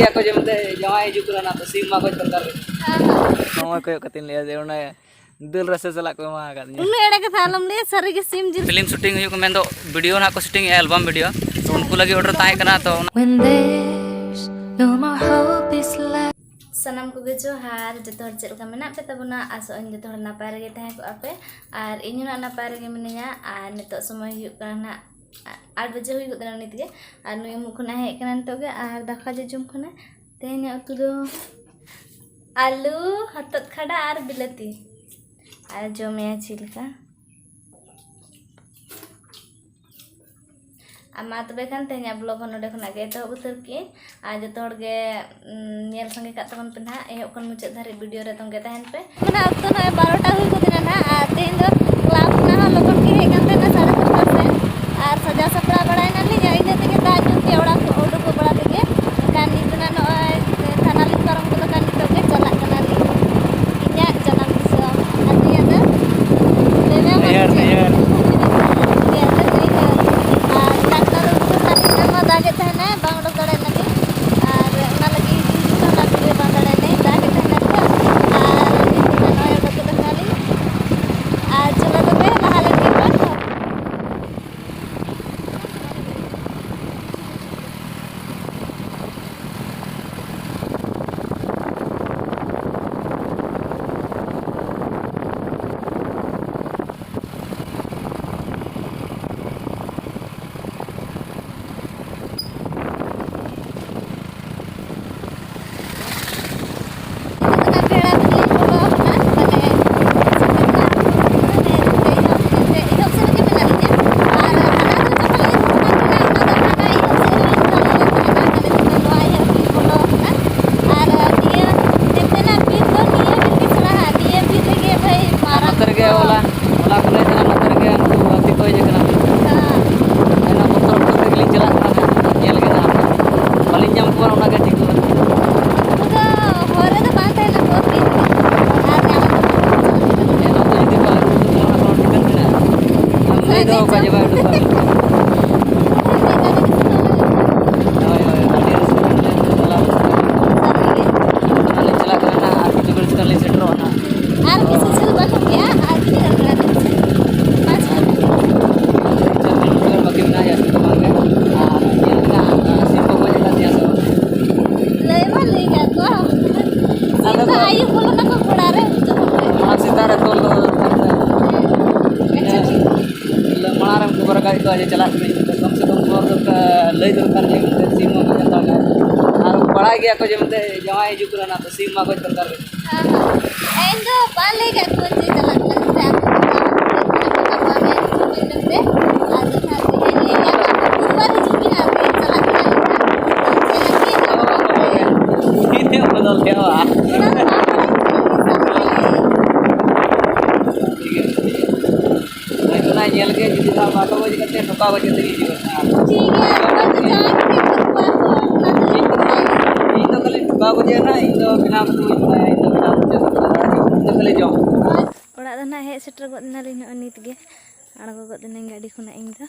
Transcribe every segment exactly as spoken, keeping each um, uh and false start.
ᱟᱠᱚ ᱡᱮ ᱢᱮᱱᱛᱮ ᱡᱟᱶᱟᱭ ᱦᱤᱡᱩᱜ ᱠᱟᱱᱟ, ᱱᱟᱦᱟᱜ ᱛᱚ ᱥᱤᱢ ᱮᱢᱟ ᱠᱚ ᱫᱚᱨᱠᱟᱨ ᱜᱮ᱾ ᱱᱚᱜᱼᱚᱭ ᱠᱚᱭᱚᱜ ᱠᱟᱛᱮᱧ ᱞᱟᱹᱭᱟ ᱡᱮ ᱚᱱᱮ ᱫᱟᱹᱞ ᱨᱟᱥᱮ ᱥᱟᱞᱟᱜ ᱠᱚ ᱮᱢᱟ ᱟᱠᱟᱫᱤᱧᱟ᱾ ᱩᱱᱟᱹᱜ ᱮᱲᱮ ᱠᱟᱛᱷᱟ ᱟᱞᱚᱢ ᱞᱟᱹᱭᱟ, ᱥᱟᱹᱨᱤ ᱜᱮ ᱥᱤᱢ ᱡᱤᱞ᱾ ᱯᱷᱤᱞᱢ ᱥᱩᱴᱤᱝ ᱦᱩᱭᱩᱜ ᱠᱟᱱᱟ, ᱢᱮᱱᱫᱚ ᱵᱷᱤᱰᱤᱭᱳ ᱱᱟᱦᱟᱜ ᱠᱚ ᱥᱩᱴᱤᱝ ᱮᱫᱼᱟ, ᱮᱞᱵᱟᱢ ᱵᱷᱤᱰᱤᱭᱳ᱾ ᱛᱚ ᱩᱱᱠᱩ ᱞᱟᱹᱜᱤᱫ ᱚᱰᱟᱨ ᱛᱟᱦᱮᱸ ᱠᱟᱱᱟ, ᱛᱚ ᱚᱱᱟ When there's no more hope is left. ᱥᱟᱱᱟᱢ ᱠᱚᱜᱮ ᱡᱚᱦᱟᱨ, ᱡᱚᱛᱚ ᱦᱚᱲ ᱪᱮᱫ ᱞᱮᱠᱟ ᱢᱮᱱᱟᱜ ᱯᱮ ᱛᱟᱵᱚᱱᱟ? ᱟᱥᱚᱜ ᱟᱹᱧ ᱡᱚᱛᱚ ᱦᱚᱲ ᱱᱟᱯᱟᱭ ᱨᱮᱜᱮ ᱛᱟᱦᱮᱸ ᱠᱚᱜᱼᱟ ᱯᱮ, ᱟᱨ ᱤᱧ ᱦᱚᱸ ᱱᱟᱜ ᱱᱟᱯᱟᱭ ᱨᱮᱜᱮ ᱢᱤᱱᱟᱹᱧᱟ᱾ ᱟᱨ ᱱᱤᱛᱚᱜ ᱥᱚᱢᱚᱭ ᱦᱩᱭᱩᱜ ᱠᱟᱱᱟ ᱱᱟᱜ ᱟᱴ ᱵᱟᱡᱮ ᱦᱩᱭ ᱜᱚᱫ ᱮᱱᱟ ᱱᱤᱛ ᱜᱮ, ᱟᱨ ᱱᱩᱭ ᱩᱢᱩᱜ ᱠᱷᱚᱱᱟᱜ ᱦᱮᱡ ᱠᱟᱱᱟ ᱱᱤᱛᱚᱜ ᱜᱮ, ᱟᱨ ᱫᱟᱠᱟ ᱡᱚᱡᱚᱢ ᱠᱷᱚᱱᱟᱜ ᱛᱮᱦᱮᱧᱟᱜ ᱩᱛᱩ ᱫᱚ ᱟᱹᱞᱩ, ᱦᱚᱛᱚᱫ ᱠᱷᱟᱰᱟ ᱟᱨ ᱵᱤᱞᱟᱹᱛᱤ, ᱟᱨ ᱡᱚᱢᱮᱭᱟ ᱪᱮᱫ ᱞᱮᱠᱟ᱾ ᱟᱨ ᱢᱟ ᱛᱚᱵᱮ ᱠᱷᱟᱱ ᱛᱮᱦᱮᱧᱟᱜ ᱵᱞᱚᱜ ᱦᱚᱸ ᱱᱚᱰᱮ ᱠᱷᱚᱱᱟᱜ ᱜᱮ ᱮᱛᱚᱦᱚᱵ ᱩᱛᱟᱹᱨ ᱠᱮᱜᱼᱟᱹᱧ᱾ ᱟᱨ ᱡᱚᱛᱚ ᱦᱚᱲ ᱜᱮ, ᱩᱢ, ᱧᱮᱞ ᱥᱟᱸᱜᱮ ᱠᱟᱜ ᱛᱟᱵᱚᱱ ᱯᱮ ᱱᱟᱦᱟᱜ, ᱮᱦᱚᱵ ᱠᱷᱚᱱ ᱢᱩᱪᱟᱹᱫ ᱫᱷᱟᱹᱨᱤᱡ ᱵᱷᱤᱰᱤᱭᱳ ᱨᱮ ᱛᱚᱸᱜᱮ ᱛᱟᱦᱮᱱ ᱯᱮ᱾ ᱢᱟᱱᱮ ᱚᱠᱛᱚ ᱱᱚᱜᱼᱚᱭ ᱵᱟᱨᱚᱴᱟ ᱦᱩᱭ ᱜᱚᱫ ᱮᱱᱟ ᱱᱟᱦᱟᱜ, ᱟᱨ ᱛᱮᱦᱮᱧ ᱫᱚ ᱠᱞᱟᱵᱽ ᱠᱷᱚᱱᱟᱜ ᱦᱚᱸ ᱞᱚᱜᱚᱱ ᱜᱮ ᱦᱮᱡ ᱠᱟᱱ ᱛᱟᱦᱮᱱᱟ, ᱥᱟᱲᱮ ᱫᱚᱥᱴᱟ ᱥᱮᱫ, ᱟᱨ ᱥᱟᱡᱟᱣ ᱥᱟᱯᱲᱟᱣ ᱵᱟᱲᱟᱭᱮᱱᱟᱞᱤᱧ, ᱟᱨ ᱤᱱᱟᱹ ᱛᱮᱜᱮ ᱫᱟᱜ ᱧᱩ ᱛᱮ ᱚᱲᱟᱜ ᱠᱷᱚᱱ ᱩᱰᱩᱠᱚᱜ ᱵᱟᱲᱟ ᱛᱮᱜᱮ ᱮᱱᱠᱷᱟᱱ ᱱᱤᱛ ᱢᱟ ᱱᱚᱜᱼᱚᱭ ᱛᱷᱟᱱᱟ ᱞᱤᱧ ᱯᱟᱨᱚᱢ ᱜᱚᱫ ᱟᱠᱟᱱ, ᱱᱤᱛᱚᱜ ᱜᱮ ᱪᱟᱞᱟᱜ ᱠᱟᱱᱟᱞᱤᱧ ᱤᱧᱟᱹᱜ ᱡᱟᱱᱟᱢ ᱫᱤᱥᱚᱢ᱾ ᱟᱨ ᱱᱤᱭᱟᱹ ᱫᱚ ᱱᱟᱹᱭᱦᱟᱹᱨ, ᱱᱟᱹᱭᱦᱟᱹᱨ᱾ ᱱᱤᱭᱟᱹ ᱫᱚ ᱱᱟᱹᱭᱦᱟᱹᱨ᱾ ᱟᱨ ᱰᱟᱠᱛᱟᱨ ᱵᱟᱹᱵᱩ ᱫᱚ ᱥᱟᱹᱨᱤ ᱜᱮ ᱫᱟᱜ ᱮᱫ ᱛᱟᱦᱮᱱᱟᱭ, ᱵᱟᱝ ᱚᱰᱚᱠ ᱫᱟᱲᱮᱭᱟᱜ ᱠᱟᱱᱟᱞᱤᱧ᱾ ᱟᱨ ᱚᱱᱟ ᱞᱟᱹᱜᱤᱫ ᱤᱧ ᱫᱚ ᱚᱱᱟ ᱵᱷᱤᱰᱤᱭᱳ ᱵᱟᱝ ᱫᱟᱲᱮᱭᱟᱜ ᱠᱟᱱᱟᱧ, ᱫᱟᱜ ᱮᱫ ᱛᱟᱦᱮᱱᱟᱭ ᱛᱚ᱾ ᱟᱨ ᱱᱤᱛᱚᱜ ᱫᱚ ᱱᱚᱜᱼᱚᱭ ᱚᱰᱚᱠ ᱜᱚᱫ ᱟᱠᱟᱱᱟᱞᱤᱧ᱾ ᱟᱨ ᱪᱚᱞᱚ ᱛᱚᱵᱮ ᱞᱟᱦᱟ ᱞᱮᱱ ᱜᱮ ᱵᱚᱱ᱾ ᱱᱤᱛᱚᱜ ᱫᱚ ᱱᱟᱜ ᱵᱮᱲᱟ ᱫᱚ ᱞᱤᱧ ᱵᱚᱞᱚ ᱟᱠᱟᱱᱟ, ᱢᱟᱱᱮ, ᱥᱮᱴᱮᱨ ᱮᱱᱟ, ᱢᱟᱱᱮ, ᱮᱦᱚᱵ, ᱮᱦᱚᱵ ᱥᱮᱫ ᱨᱮᱜᱮ ᱢᱮᱱᱟᱜ ᱞᱤᱧᱟ᱾ ᱟᱨ ᱦᱟᱱᱟ ᱫᱚ ᱡᱚᱠᱷᱚᱱ ᱞᱤᱧ ᱨᱩᱣᱟᱹᱲ ᱠᱟᱱᱟ, ᱚᱱᱟ ᱫᱚ ᱦᱟᱱᱟ ᱮᱦᱚᱵ ᱥᱮᱫ ᱨᱮᱞᱤᱧ ᱵᱚᱞᱚ ᱞᱮᱱ ᱛᱟᱦᱮᱱᱟ, ᱢᱮᱱᱠᱷᱟᱱ ᱱᱤᱛᱚᱜ ᱫᱚ ᱱᱚᱣᱟ ᱮᱦᱚᱵ ᱞᱤᱧ ᱵᱚᱞᱚ ᱟᱠᱟᱱᱟ᱾ ᱟᱨ ᱱᱤᱭᱟᱹ ᱱᱚᱛᱮᱱᱟᱜ ᱵᱤᱨ ᱫᱚ ᱱᱤᱭᱟᱹ ᱵᱤᱨ ᱜᱮ ᱥᱮᱬᱟᱣᱟ, ᱱᱤᱭᱟᱹ ᱵᱤᱨ ᱨᱮᱜᱮ ᱵᱷᱟᱹᱭ ᱢᱟᱨᱟᱝ ᱱᱚᱛᱮ ᱨᱮᱜᱮ ᱠᱚ ᱦᱚᱞᱟ, ᱦᱚᱞᱟ ᱠᱷᱚᱱ ᱞᱮ ᱪᱟᱞᱟᱜ, ᱱᱚᱛᱮ ᱨᱮᱜᱮ ᱩᱱᱠᱩ ᱦᱟᱹᱛᱤ ᱠᱚ ᱦᱮᱡ ᱟᱠᱟᱱᱟ᱾ ᱦᱮᱸ᱾ ᱚᱱᱟ ᱵᱚᱛᱚᱨ ᱵᱚᱛᱚᱨ ᱛᱮᱜᱮ ᱞᱤᱧ ᱪᱟᱞᱟᱜ ᱠᱟᱱᱟ, ᱧᱮᱞ ᱜᱮ ᱱᱟᱦᱟᱜ ᱵᱟᱹᱞᱤᱧ ᱧᱟᱢ ᱠᱚᱣᱟ, ᱚᱱᱟ ᱜᱮ ᱴᱷᱤᱠ ᱫᱚ᱾ ᱩᱱᱠᱩ ᱫᱚ ᱦᱚᱨ ᱨᱮᱫᱚ ᱵᱟᱝ ᱛᱟᱦᱮᱱᱟ ᱠᱚ, ᱵᱤᱨ ᱨᱮ᱾ ᱟᱨ ᱟᱞᱮ ᱫᱚ ᱦᱮᱸ, ᱱᱚᱛᱮ ᱡᱩᱫᱤ ᱠᱚ ᱟᱹᱜᱩ ᱠᱚ ᱠᱷᱟᱱ, ᱚᱱᱟ ᱠᱚ ᱴᱷᱤᱠᱟᱹᱱ ᱢᱮᱱᱟᱜᱼᱟ᱾ ᱟᱢ ᱞᱟᱹᱭ ᱫᱚ ᱚᱠᱟ ᱡᱟᱭᱜᱟ ᱩᱰᱩᱠᱚᱜᱼᱟ? ᱦᱳᱭ, ᱦᱳᱭ, ᱟᱹᱰᱤ ᱨᱟᱹᱥᱠᱟᱹ ᱵᱩᱡᱷᱟᱹᱜᱼᱟ᱾ ᱞᱟᱹᱭ ᱫᱚᱨᱠᱟᱨ ᱡᱮ ᱢᱮᱱᱛᱮ ᱥᱤᱢ ᱢᱟ ᱜᱚᱡ ᱫᱚᱨᱠᱟᱨ ᱜᱮ᱾ ᱟᱨ ᱵᱟᱲᱟᱭ ᱜᱮᱭᱟ ᱠᱚ ᱡᱮ ᱢᱮᱱᱛᱮ ᱡᱟᱶᱟᱭ ᱦᱤᱡᱩᱜ ᱠᱟᱱᱟ, ᱚᱱᱟ ᱛᱮ ᱥᱤᱢ ᱢᱟ ᱜᱚᱡ ᱫᱚᱨᱠᱟᱨ ᱜᱮ᱾ ᱦᱮᱸ, ᱦᱮᱸ᱾ ᱤᱧ ᱫᱚ ᱵᱟᱝ ᱞᱟᱹᱭ ᱠᱟᱜ ᱠᱚᱣᱟ ᱡᱮ ᱪᱟᱞᱟᱜ ᱠᱟᱱᱟ ᱢᱮᱱᱛᱮ, ᱟᱠᱚ ᱠᱚ ᱪᱟᱞᱟᱜ ᱠᱟᱱᱟ, ᱟᱠᱚ ᱠᱚ ᱪᱟᱞᱟᱜ ᱠᱟᱱᱟ ᱢᱮᱱᱛᱮ᱾ ᱟᱫᱚ ᱱᱟᱦᱟᱜ ᱛᱮᱦᱮᱧ ᱞᱟᱹᱭ ᱟᱠᱚ ᱟᱠᱚ ᱜᱩᱨᱩᱵᱟᱨ ᱦᱤᱡᱩᱜ ᱯᱮ ᱱᱟᱦᱟᱜ, ᱛᱮᱦᱮᱧ ᱪᱟᱞᱟᱜ ᱠᱟᱱᱟ ᱞᱮ ᱱᱟᱦᱟᱜ᱾ ᱪᱮᱫ ᱞᱟᱹᱜᱤᱫ? ᱤᱧ ᱫᱚ ᱵᱚᱫᱚᱞ ᱠᱮᱫᱼᱟ᱾ ᱚᱱᱟ ᱫᱚ ᱵᱟᱝ ᱵᱟᱲᱟᱭ ᱠᱟᱱᱟ, ᱢᱤᱫ ᱥᱟᱞ ᱠᱷᱚᱱᱟᱜ ᱜᱮ᱾ ᱦᱳᱭ, ᱚᱱᱟ ᱧᱮᱞ ᱜᱮ ᱡᱩᱫᱤ ᱱᱟᱦᱟᱜ ᱵᱟᱠᱚ ᱜᱚᱡ ᱠᱟᱛᱮ, ᱱᱚᱝᱠᱟ ᱜᱚᱡ ᱠᱟᱛᱮ ᱜᱮ ᱦᱤᱡᱩᱜᱼᱟ ᱱᱟᱦᱟᱜ᱾ ᱴᱷᱤᱠ ᱜᱮᱭᱟ, ᱚᱱᱟ ᱫᱚ ᱡᱟᱦᱟᱸᱭ ᱜᱮ ᱠᱚ ᱠᱚᱣᱟ ᱠᱚ, ᱚᱱᱟ ᱫᱚ ᱤᱧ ᱫᱚ ᱠᱷᱟᱹᱞᱤ ᱴᱷᱚᱠᱟᱣ ᱠᱚ ᱡᱮ ᱱᱟᱦᱟᱜ, ᱤᱧ ᱫᱚ ᱵᱮᱱᱟᱣ ᱠᱟᱛᱮ ᱵᱟᱹᱧ ᱵᱟᱲᱟᱭᱟ, ᱤᱧ ᱫᱚ ᱵᱮᱱᱟᱣ ᱠᱟᱛᱮ ᱵᱟᱹᱧ ᱵᱟᱲᱟᱭᱟ, ᱤᱧ ᱫᱚ ᱠᱷᱟᱹᱞᱤ ᱡᱚᱢ᱾ ᱚᱲᱟᱜ ᱫᱚ ᱱᱟᱦᱟᱜ ᱦᱮᱡ ᱥᱮᱴᱮᱨ ᱜᱚᱫ ᱮᱱᱟᱞᱤᱧ ᱱᱚᱜᱼᱚᱭ ᱱᱤᱛ ᱜᱮ, ᱟᱬᱜᱚ ᱜᱚᱫ ᱮᱱᱟᱹᱧ ᱜᱟᱹᱰᱤ ᱠᱷᱚᱱᱟᱜ ᱤᱧ ᱫᱚ᱾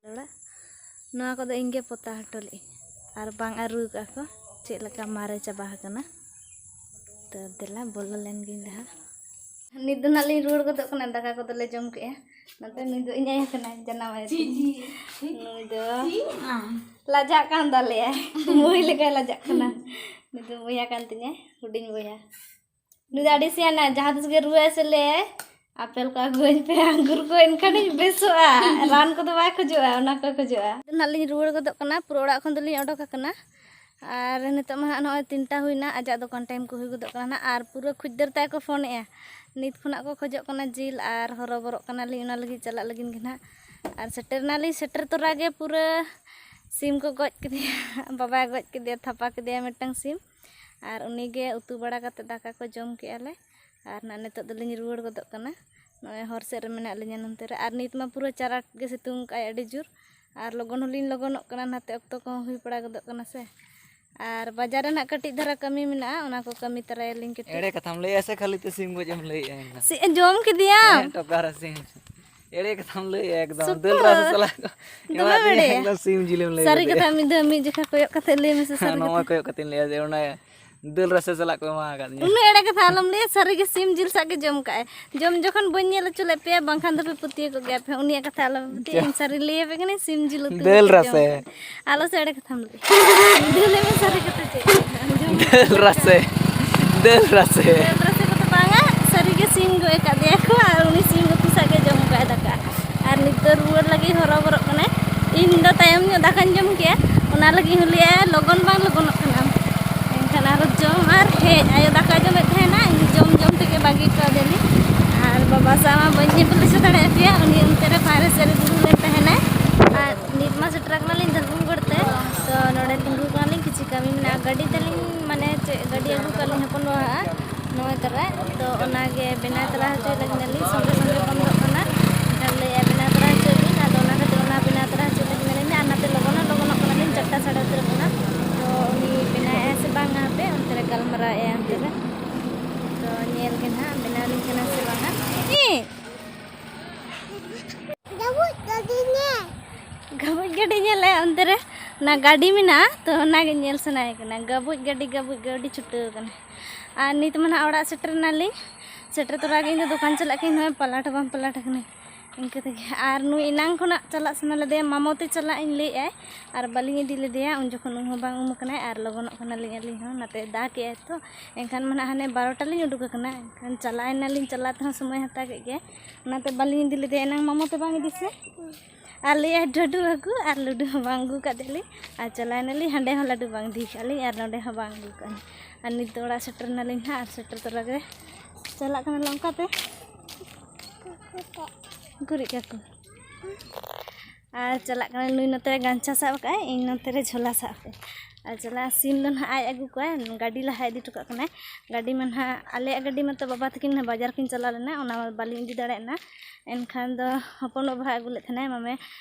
ᱚᱲᱟᱜ ᱱᱚᱣᱟ ᱠᱚᱫᱚ ᱤᱧ ᱜᱮ ᱯᱚᱛᱟᱣ ᱦᱚᱴᱚ ᱞᱮᱫᱟᱹᱧ, ᱟᱨ ᱵᱟᱝ ᱟᱹᱨᱩ ᱟᱠᱟᱫ ᱠᱚ, ᱪᱮᱫ ᱞᱮᱠᱟ ᱢᱟᱨᱮ ᱪᱟᱵᱟ ᱟᱠᱟᱱᱟ᱾ ᱛᱚ ᱫᱮᱞᱟ ᱵᱚᱞᱚ ᱞᱮᱱ ᱜᱤᱧ ᱞᱟᱦᱟ᱾ ᱱᱤᱛ ᱫᱚ ᱱᱟᱜ ᱞᱤᱧ ᱨᱩᱣᱟᱹᱲ ᱜᱚᱫᱚᱜ ᱠᱟᱱᱟ, ᱫᱟᱠᱟ ᱠᱚᱫᱚᱞᱮ ᱡᱚᱢ ᱠᱮᱜᱼᱟ᱾ ᱱᱚᱛᱮ ᱱᱩᱭ ᱫᱚ ᱤᱧ ᱟᱭᱳ ᱠᱟᱱᱟᱭ, ᱡᱟᱱᱟᱢ ᱟᱭᱳ ᱛᱤᱧ᱾ ᱱᱩᱭ ᱫᱚ ᱞᱟᱡᱟᱜ ᱠᱟᱱ ᱛᱟᱞᱮᱭᱟᱭ, ᱢᱟᱹᱭ ᱞᱮᱠᱟᱭ ᱞᱟᱡᱟᱜ ᱠᱟᱱᱟ᱾ ᱱᱩᱭ ᱫᱚ ᱵᱚᱭᱦᱟ ᱠᱟᱱ ᱛᱤᱧᱟᱭ, ᱦᱩᱰᱤᱧ ᱵᱚᱭᱦᱟ᱾ ᱱᱩᱭ ᱫᱚ ᱟᱹᱰᱤ ᱥᱮᱭᱟᱱᱟ, ᱡᱟᱦᱟᱸ ᱛᱤᱥ ᱜᱮ ᱨᱩᱣᱟᱹ ᱦᱟᱹᱥᱩ ᱞᱮᱭᱟᱭ, ᱟᱯᱮᱞ ᱠᱚ ᱟᱹᱜᱩᱣᱟᱹᱧ ᱯᱮ, ᱟᱝᱜᱩᱨ ᱠᱚ, ᱮᱱᱠᱷᱟᱱᱤᱧ ᱵᱮᱥᱚᱜᱼᱟ᱾ ᱨᱟᱱ ᱠᱚᱫᱚ ᱵᱟᱭ ᱠᱷᱚᱡᱚᱜᱼᱟ, ᱚᱱᱟ ᱠᱚᱭ ᱠᱷᱚᱡᱚᱜᱼᱟ᱾ ᱱᱟᱜ ᱞᱤᱧ ᱨᱩᱣᱟᱹᱲ ᱜᱚᱫᱚᱜ ᱠᱟᱱᱟ, ᱯᱩᱨᱟᱹ ᱚᱲᱟᱜ ᱠᱷᱚᱱ ᱫᱚᱞᱤᱧ ᱚᱰᱚᱠ ᱟᱠᱟᱱᱟ᱾ ᱟᱨ ᱱᱤᱛᱚᱜ ᱢᱟ ᱦᱟᱸᱜ ᱱᱚᱜᱼᱚᱭ ᱛᱤᱱᱴᱟ ᱦᱩᱭᱱᱟ, ᱟᱡᱟᱜ ᱫᱚᱠᱟᱱ ᱴᱟᱭᱤᱢ ᱠᱚ ᱦᱩᱭ ᱜᱚᱫᱚᱜ ᱠᱟᱱᱟ ᱱᱟᱜ, ᱟᱨ ᱯᱩᱨᱟᱹ ᱠᱷᱩᱡᱽᱫᱟᱹᱨ ᱛᱟᱭ ᱠᱚ ᱯᱷᱳᱱᱮᱜᱼᱟ᱾ ᱱᱤᱛ ᱠᱷᱚᱱᱟᱜ ᱠᱚ ᱠᱷᱚᱡᱚᱜ ᱠᱟᱱᱟ ᱡᱤᱞ, ᱟᱨ ᱦᱚᱨᱚᱵᱚᱨᱚᱜ ᱠᱟᱱᱟᱞᱤᱧ ᱚᱱᱟ ᱞᱟᱹᱜᱤᱫ ᱪᱟᱞᱟᱜ ᱞᱟᱹᱜᱤᱫ ᱜᱮ ᱱᱟᱜ᱾ ᱟᱨ ᱥᱮᱴᱮᱨ ᱱᱟᱞᱤᱧ, ᱥᱮᱴᱮᱨ ᱛᱚᱨᱟ ᱜᱮ ᱯᱩᱨᱟᱹ ᱥᱤᱢ ᱠᱚ ᱜᱚᱡ ᱠᱮᱫᱮᱭᱟ, ᱵᱟᱵᱟᱭ ᱜᱚᱡ ᱠᱮᱫᱮᱭᱟ, ᱛᱷᱟᱯᱟ ᱠᱮᱫᱮᱭᱟ ᱢᱤᱫᱴᱟᱝ ᱥᱤᱢ᱾ ᱟᱨ ᱩᱱᱤ ᱜᱮ ᱩᱛᱩ ᱵᱟᱲᱟ ᱠᱟᱛᱮ ᱫᱟᱠᱟ ᱠᱚ ᱡᱚᱢ ᱠᱮᱜᱼᱟ ᱞᱮ᱾ ᱟᱨ ᱱᱟᱜ ᱱᱤᱛᱚᱜ ᱫᱚᱞᱤᱧ ᱨᱩᱣᱟᱹᱲ ᱜᱚᱫᱚᱜ ᱠᱟᱱᱟ᱾ ᱱᱚᱜᱼᱚᱭ ᱦᱚᱨ ᱥᱮᱫ ᱨᱮ ᱢᱮᱱᱟᱜ ᱞᱤᱧᱟ ᱱᱚᱱᱛᱮ ᱨᱮ᱾ ᱟᱨ ᱱᱤᱛ ᱢᱟ ᱯᱩᱨᱟᱹ ᱪᱟᱨᱟᱴ ᱜᱮ ᱥᱤᱛᱩᱝ ᱠᱟᱜᱼᱟᱭ ᱟᱹᱰᱤ ᱡᱳᱨ᱾ ᱟᱨ ᱞᱚᱜᱚᱱ ᱦᱚᱸᱞᱤᱧ ᱞᱚᱜᱚᱱᱚᱜ ᱠᱟᱱᱟ, ᱱᱟᱛᱮ ᱚᱠᱛᱚ ᱠᱚᱦᱚᱸ ᱦᱩᱭ ᱵᱟᱲᱟ ᱜᱚᱫᱚᱜ ᱠᱟᱱᱟ ᱥᱮ᱾ ᱟᱨ ᱵᱟᱡᱟᱨ ᱨᱮ ᱱᱟᱜ ᱠᱟᱹᱴᱤᱡ ᱫᱷᱟᱨᱟ ᱠᱟᱹᱢᱤ ᱢᱮᱱᱟᱜᱼᱟ, ᱚᱱᱟ ᱠᱚ ᱠᱟᱹᱢᱤ ᱛᱟᱨᱟᱭᱟᱞᱤᱧ ᱠᱟᱹᱴᱤᱡ᱾ ᱮᱲᱮ ᱠᱟᱛᱷᱟᱢ ᱞᱟᱹᱭᱮᱜᱼᱟ ᱥᱮ ᱠᱷᱟᱹᱞᱤ ᱛᱮ ᱥᱤᱢ ᱜᱚᱡ ᱮᱢ ᱞᱟᱹᱭᱮᱜᱼᱟ ᱮᱱᱠᱷᱟᱱ? ᱥᱤ-, ᱡᱚᱢ ᱠᱮᱫᱮᱭᱟᱢ? ᱦᱮᱸ, ᱴᱚᱠᱟ ᱨᱮ ᱥᱤᱢ᱾ ᱮᱲᱮ ᱠᱟᱛᱷᱟᱢ ᱞᱟᱹᱭᱮᱜᱼᱟ ᱮᱠᱫᱚᱢ᱾ ᱥᱩᱠᱨᱚ᱾ ᱫᱟᱹᱞ ᱨᱟᱥᱮ ᱥᱟᱞᱟᱜ ᱠᱚ ᱫᱚᱢᱮ ᱮᱢᱟᱫ ᱫᱤᱧᱟ, ᱵᱟᱹᱲᱤᱡ᱾ ᱮᱠᱫᱚᱢ ᱥᱤᱢ ᱡᱤᱞᱮᱢ ᱞᱟᱹᱭ ᱥᱟᱹᱨᱤ ᱠᱮᱫᱮᱭᱟ᱾ ᱠᱟᱛᱷᱟ, ᱢᱤᱫ ᱫᱷᱟᱣ ᱢᱤᱫ ᱡᱚᱠᱷᱟ ᱠᱚᱭᱚᱜ ᱠᱟᱛᱮ ᱞᱟᱹᱭ ᱢᱮᱥᱮ, ᱥᱟᱹᱨᱤ ᱱᱚᱣᱟ ᱠᱟᱛᱷᱟ᱾ ᱠᱚᱭᱚᱜ ᱠᱟᱛᱮᱧ ᱞᱟᱹᱭᱟ ᱡᱮ ᱚᱱᱟ ᱫᱟᱹᱞ ᱨᱟᱥᱮ ᱥᱟᱞᱟᱜ ᱠᱚ ᱮᱢᱟ ᱟᱠᱟᱫᱤᱧᱟ᱾ ᱩᱱᱟᱹᱜ ᱮᱲᱮ ᱠᱟᱛᱷᱟ ᱟᱞᱚᱢ ᱞᱟᱹᱭᱟ, ᱥᱟᱹᱨᱤ ᱜᱮ ᱥᱤᱢ ᱡᱤᱞ ᱥᱟᱜ ᱜᱮ ᱡᱚᱢ ᱠᱟᱜᱼᱟᱭ᱾ ᱡᱚᱢ ᱡᱚᱠᱷᱚᱱ ᱵᱟᱹᱧ ᱧᱮᱞ ᱦᱚᱪᱚ ᱞᱮᱫ ᱯᱮᱭᱟ, ᱵᱟᱝᱠᱷᱟᱱ ᱫᱚᱯᱮ ᱯᱟᱹᱛᱭᱟᱹᱣ ᱠᱚᱜ ᱜᱮᱭᱟ ᱯᱮ᱾ ᱩᱱᱤᱭᱟᱜ ᱠᱟᱛᱷᱟ ᱟᱞᱚᱯᱮ ᱯᱟᱹᱛᱭᱟᱹᱜᱼᱟ, ᱡᱚ-, ᱤᱧ ᱥᱟᱹᱨᱤ ᱞᱟᱹᱭ ᱟᱯᱮ ᱠᱟᱹᱱᱟᱹᱧ, ᱥᱤᱢ ᱡᱤᱞ ᱩᱛᱩ ᱫᱟᱹᱞ ᱠᱟᱛᱮ ᱡᱚᱢ ᱨᱟᱥᱮ᱾ ᱠᱟᱜᱼᱟᱭ᱾ ᱟᱞᱚ ᱥᱮ ᱮᱲᱮ ᱠᱟᱛᱷᱟᱢ ᱞᱟᱹᱭᱟ᱾ ᱫᱟᱹᱞ ᱮᱢ ᱥᱟᱹᱨᱤ ᱠᱟᱛᱷᱟ ᱪᱮᱫ? ᱡᱚᱢ ᱫᱟᱹᱞ ᱨᱟᱥᱮ᱾ ᱫᱟᱹᱞ ᱨᱟᱥᱮ᱾ ᱫᱟᱹᱞ ᱨᱟᱥᱮ ᱠᱚᱫᱚ ᱵᱟᱝᱟ, ᱥᱟᱹᱨᱤ ᱜᱮ ᱥᱤᱢ ᱜᱚᱡ ᱟᱠᱟᱫᱮᱭᱟ ᱠᱚ ᱟᱨ ᱩᱱᱤ ᱥᱤᱢ ᱩᱛᱩ ᱥᱟᱜ ᱜᱮ ᱡᱚᱢ ᱠᱟᱜᱼᱟᱭ ᱫᱟᱠᱟ᱾ ᱟᱨ ᱱᱤᱛ ᱫᱚ ᱨᱩᱣᱟᱹᱲ ᱞᱟᱹᱜᱤᱫ ᱦᱚᱨᱚᱵᱚᱨᱚᱜ ᱠᱟᱱᱟᱭ᱾ ᱤᱧ ᱫᱚ ᱛᱟᱭᱚᱢ ᱧᱚᱜ ᱫᱟᱠᱟᱧ ᱡᱚᱢ ᱠᱮᱜᱼᱟ, ᱚᱱᱟ ᱞᱟᱹᱜᱤᱫ ᱦᱚᱸ ᱞᱟᱹᱭᱟ ᱞᱚᱜᱚᱱ ᱵᱟᱝ ᱞᱚᱜᱚᱱᱚᱜ ᱠᱟᱱᱟ᱾ ᱮᱱᱠᱷᱟᱱ ᱟᱨᱚ ᱡᱚᱢ ᱟᱨ ᱦᱮᱡ, ᱟᱭᱳ ᱫᱟᱠᱟ ᱡᱚᱢᱮᱫ ᱛᱟᱦᱮᱱᱟ, ᱤᱧ ᱡᱚᱢ ᱡᱚᱢ ᱛᱮᱜᱮ ᱵᱟᱹᱜᱤ ᱠᱟᱣᱫᱮᱭᱟᱞᱤᱧ᱾ ᱟᱨ ᱵᱟᱵᱟ ᱥᱟᱶ ᱢᱟ ᱵᱟᱹᱧ ᱧᱮᱯᱮᱞ ᱦᱚᱪᱚ ᱫᱟᱲᱮᱭᱟᱯᱮᱭᱟ, ᱩᱱᱤ ᱚᱱᱛᱮ ᱨᱮ ᱵᱟᱦᱨᱮ ᱥᱮᱫ ᱨᱮ ᱫᱩᱲᱩᱵ ᱞᱮᱱ ᱛᱟᱦᱮᱱᱟᱭ᱾ ᱟᱨ ᱱᱤᱛ ᱢᱟ ᱥᱮᱴᱮᱨ ᱟᱠᱟᱱᱟᱞᱤᱧ ᱫᱷᱟᱞᱵᱷᱩᱢᱜᱚᱲ ᱛᱮ, ᱛᱚ ᱱᱚᱰᱮ ᱛᱤᱸᱜᱩ ᱠᱟᱱᱟᱞᱤᱧ, ᱠᱤᱪᱷᱩ ᱠᱟᱹᱢᱤ ᱢᱮᱱᱟᱜᱼᱟ᱾ ᱜᱟᱹᱰᱤ ᱛᱟᱹᱞᱤᱧ, ᱢᱟᱱᱮ ᱪᱮᱫ ᱜᱟᱹᱰᱤ ᱟᱹᱜᱩ ᱠᱟᱜ ᱞᱤᱧ ᱦᱚᱯᱚᱱ ᱵᱟᱵᱟᱣᱟᱜ ᱱᱚᱜᱼᱚᱭ ᱛᱟᱨᱟ, ᱛᱚ ᱚᱱᱟᱜᱮ ᱵᱮᱱᱟᱣ ᱛᱟᱨᱟ ᱦᱚᱪᱚᱭ ᱞᱟᱹᱜᱤᱫ ᱟᱹᱞᱤᱧ, ᱥᱚᱸᱜᱮ ᱥᱚᱸᱜᱮ ᱵᱚᱱᱫᱚᱜ ᱠᱟᱱᱟ᱾ ᱮᱱᱠᱷᱟᱱ ᱞᱟᱹᱭᱮᱫᱼᱟ ᱵᱮᱱᱟᱣ ᱛᱟᱨᱟ ᱦᱚᱪᱚᱭ ᱵᱤᱱ, ᱟᱫᱚ ᱚᱱᱟ ᱠᱷᱟᱹᱛᱤᱨ ᱚᱱᱟ ᱵᱮᱱᱟᱣ ᱛᱟᱨᱟ ᱦᱚᱪᱚᱭ ᱞᱟᱹᱜᱤᱫ ᱟᱹᱞᱤᱧ, ᱟᱨ ᱱᱟᱛᱮ ᱞᱚᱜᱚᱱ ᱦᱚᱸ ᱞᱚᱜᱚᱱᱚᱜ ᱠᱟᱱᱟᱞᱤᱧ, ᱪᱟᱨᱴᱟ ᱥᱟᱲᱮ ᱩᱛᱟᱹᱨᱚᱜ ᱠᱟᱱᱟ᱾ ᱛᱚ ᱩᱱᱤ ᱵᱮᱱᱟᱣᱮᱫᱼᱟ ᱥᱮ ᱵᱟᱝᱟ ᱦᱟᱯᱮ ᱚᱱᱛᱮ ᱨᱮ ᱜᱟᱞᱢᱟᱨᱟᱣᱮᱫᱼᱟ ᱚᱱᱛᱮ ᱨᱮ᱾ ᱛᱚ ᱧᱮᱞ ᱜᱮ ᱱᱟᱦᱟᱜ ᱵᱮᱱᱟᱣ ᱟᱹᱞᱤᱧ ᱠᱟᱱᱟ ᱥᱮ ᱵᱟᱝᱟ᱾ ᱤᱧ ᱜᱟᱹᱵᱩᱡ ᱜᱟᱹᱰᱤ ᱧᱮᱞ᱾ ᱜᱟᱹᱵᱩᱡ ᱜᱟᱹᱰᱤ ᱧᱮᱞᱮ ᱚᱱᱛᱮ ᱨᱮ ᱚᱱᱟ ᱜᱟᱹᱰᱤ ᱢᱮᱱᱟᱜᱼᱟ, ᱛᱚ ᱚᱱᱟᱜᱮ ᱧᱮᱞ ᱥᱟᱱᱟᱭᱮ ᱠᱟᱱᱟ᱾ ᱜᱟᱹᱵᱩᱡ ᱜᱟᱹᱰᱤ, ᱜᱟᱹᱵᱩᱡ ᱜᱟᱹᱰᱤ ᱪᱷᱩᱴᱟᱹᱣ ᱠᱟᱱᱟ᱾ ᱟᱨ ᱱᱤᱛ ᱢᱟ ᱱᱟᱦᱟᱜ ᱚᱲᱟᱜ ᱥᱮᱴᱮᱨ ᱮᱱᱟᱞᱤᱧ᱾ ᱥᱮᱴᱮᱨ ᱛᱚᱨᱟ ᱜᱮ ᱤᱧ ᱫᱚ ᱫᱚᱠᱟᱱ ᱪᱟᱞᱟᱜ ᱠᱟᱹᱧ, ᱱᱚᱜᱼᱚᱭ ᱯᱟᱞᱟᱴ ᱦᱚᱸ ᱵᱟᱝ ᱯᱟᱞᱟᱴ ᱟᱠᱟᱱᱟᱹᱧ᱾ ᱤᱱᱠᱟᱹ ᱛᱮᱜᱮ᱾ ᱟᱨ ᱱᱩᱭ ᱮᱱᱟᱝ ᱠᱷᱚᱱᱟᱜ ᱪᱟᱞᱟᱜ ᱥᱟᱱᱟ ᱞᱮᱫᱮᱭᱟ, ᱢᱟᱢᱚ ᱛᱮ ᱪᱟᱞᱟᱜ ᱤᱧ ᱞᱟᱹᱭᱮᱫᱼᱟᱭ, ᱟᱨ ᱵᱟᱹᱞᱤᱧ ᱤᱫᱤ ᱞᱮᱫᱮᱭᱟ᱾ ᱩᱱ ᱡᱚᱠᱷᱚᱱ ᱩᱢ ᱦᱚᱸ ᱵᱟᱝ ᱩᱢ ᱟᱠᱟᱱᱟᱭ ᱟᱨ ᱞᱚᱜᱚᱱᱚᱜ ᱠᱟᱱᱟᱞᱤᱧ ᱟᱹᱞᱤᱧ ᱦᱚᱸ, ᱱᱟᱛᱮ ᱫᱟᱜ ᱮᱫᱼᱟᱭ ᱛᱚ᱾ ᱮᱱᱠᱷᱟᱱ ᱢᱟ ᱱᱟᱦᱟᱜ ᱦᱟᱱᱮ ᱵᱟᱨᱚᱴᱟ ᱞᱤᱧ ᱩᱰᱩᱠ ᱟᱠᱟᱱᱟ, ᱮᱱᱠᱷᱟᱱ ᱪᱟᱞᱟᱣ ᱮᱱᱟᱞᱤᱧ, ᱪᱟᱞᱟᱣ ᱛᱮᱦᱚᱸ ᱥᱚᱢᱚᱭ ᱦᱟᱛᱟᱣ ᱠᱮᱫ ᱜᱮᱭᱟᱭ᱾ ᱚᱱᱟᱛᱮ ᱵᱟᱹᱞᱤᱧ ᱤᱫᱤ ᱞᱮᱫᱮᱭᱟ ᱮᱱᱟᱝ ᱢᱟᱢᱚ ᱛᱮ ᱵᱟᱝ ᱤᱫᱤ ᱥᱮ᱾ ᱟᱨ ᱞᱟᱹᱭᱟᱭ ᱰᱟᱹᱰᱩ ᱟᱹᱜᱩ, ᱟᱨ ᱞᱟᱹᱰᱩ ᱦᱚᱸ ᱵᱟᱝ ᱟᱹᱜᱩ ᱠᱟᱫ ᱞᱤᱧ᱾ ᱟᱨ ᱪᱟᱞᱟᱣ ᱮᱱᱟᱞᱤᱧ, ᱦᱟᱸᱰᱮ ᱦᱚᱸ ᱞᱟᱹᱰᱩ ᱵᱟᱝ ᱤᱫᱤ ᱠᱟᱜ ᱞᱤᱧ, ᱟᱨ ᱱᱚᱰᱮ ᱦᱚᱸ ᱵᱟᱝ ᱟᱹᱜᱩ ᱠᱟᱜ ᱞᱤᱧ᱾ ᱟᱨ ᱱᱤᱛ ᱫᱚ ᱚᱲᱟᱜ ᱥᱮᱴᱮᱨ ᱮᱱᱟᱞᱤᱧ ᱦᱟᱸᱜ, ᱟᱨ ᱥᱮᱴᱮᱨ ᱛᱚᱨᱟ ᱜᱮ ᱪᱟᱞᱟᱜ ᱠᱟᱱᱟᱞᱮ ᱚᱱᱠᱟᱛᱮ᱾ ᱜᱩᱨᱤᱡ ᱠᱟᱠᱚ᱾ ᱟᱨ ᱪᱟᱞᱟᱜ ᱠᱟᱱᱟ ᱱᱩᱭ ᱱᱚᱛᱮ ᱨᱮ ᱜᱟᱢᱪᱷᱟ ᱥᱟᱵ ᱟᱠᱟᱫᱼᱟᱭ, ᱤᱧ ᱱᱚᱛᱮ ᱨᱮ ᱡᱷᱚᱞᱟ ᱥᱟᱵ ᱟᱠᱟᱫᱼᱟᱭ᱾ ᱟᱨ ᱪᱟᱞᱟᱜ ᱥᱤᱢ ᱫᱚ ᱱᱟᱦᱟᱜ ᱟᱡ ᱟᱹᱜᱩ ᱠᱚᱣᱟᱭ, ᱜᱟᱹᱰᱤ ᱞᱟᱦᱟ ᱤᱫᱤ ᱦᱚᱴᱚ ᱠᱟᱜ ᱠᱟᱱᱟᱭ᱾ ᱜᱟᱹᱰᱤ ᱢᱟ ᱱᱟᱦᱟᱜ ᱟᱞᱮᱭᱟᱜ ᱜᱟᱹᱰᱤ ᱢᱟᱛᱚ ᱵᱟᱵᱟ ᱛᱟᱹᱠᱤᱱ ᱵᱟᱡᱟᱨ ᱠᱤᱱ ᱪᱟᱞᱟᱣ ᱞᱮᱱᱟ, ᱚᱱᱟ ᱢᱟ ᱵᱟᱹᱞᱤᱧ ᱤᱫᱤ ᱫᱟᱲᱮᱭᱟᱜᱼᱟ᱾ ᱮᱱᱠᱷᱟᱱ ᱫᱚ ᱦᱚᱯᱚᱱ ᱵᱟᱵᱟ ᱟᱹᱜᱩ ᱞᱮᱫ ᱛᱟᱦᱮᱱᱟᱭ ᱢᱟᱢᱮ,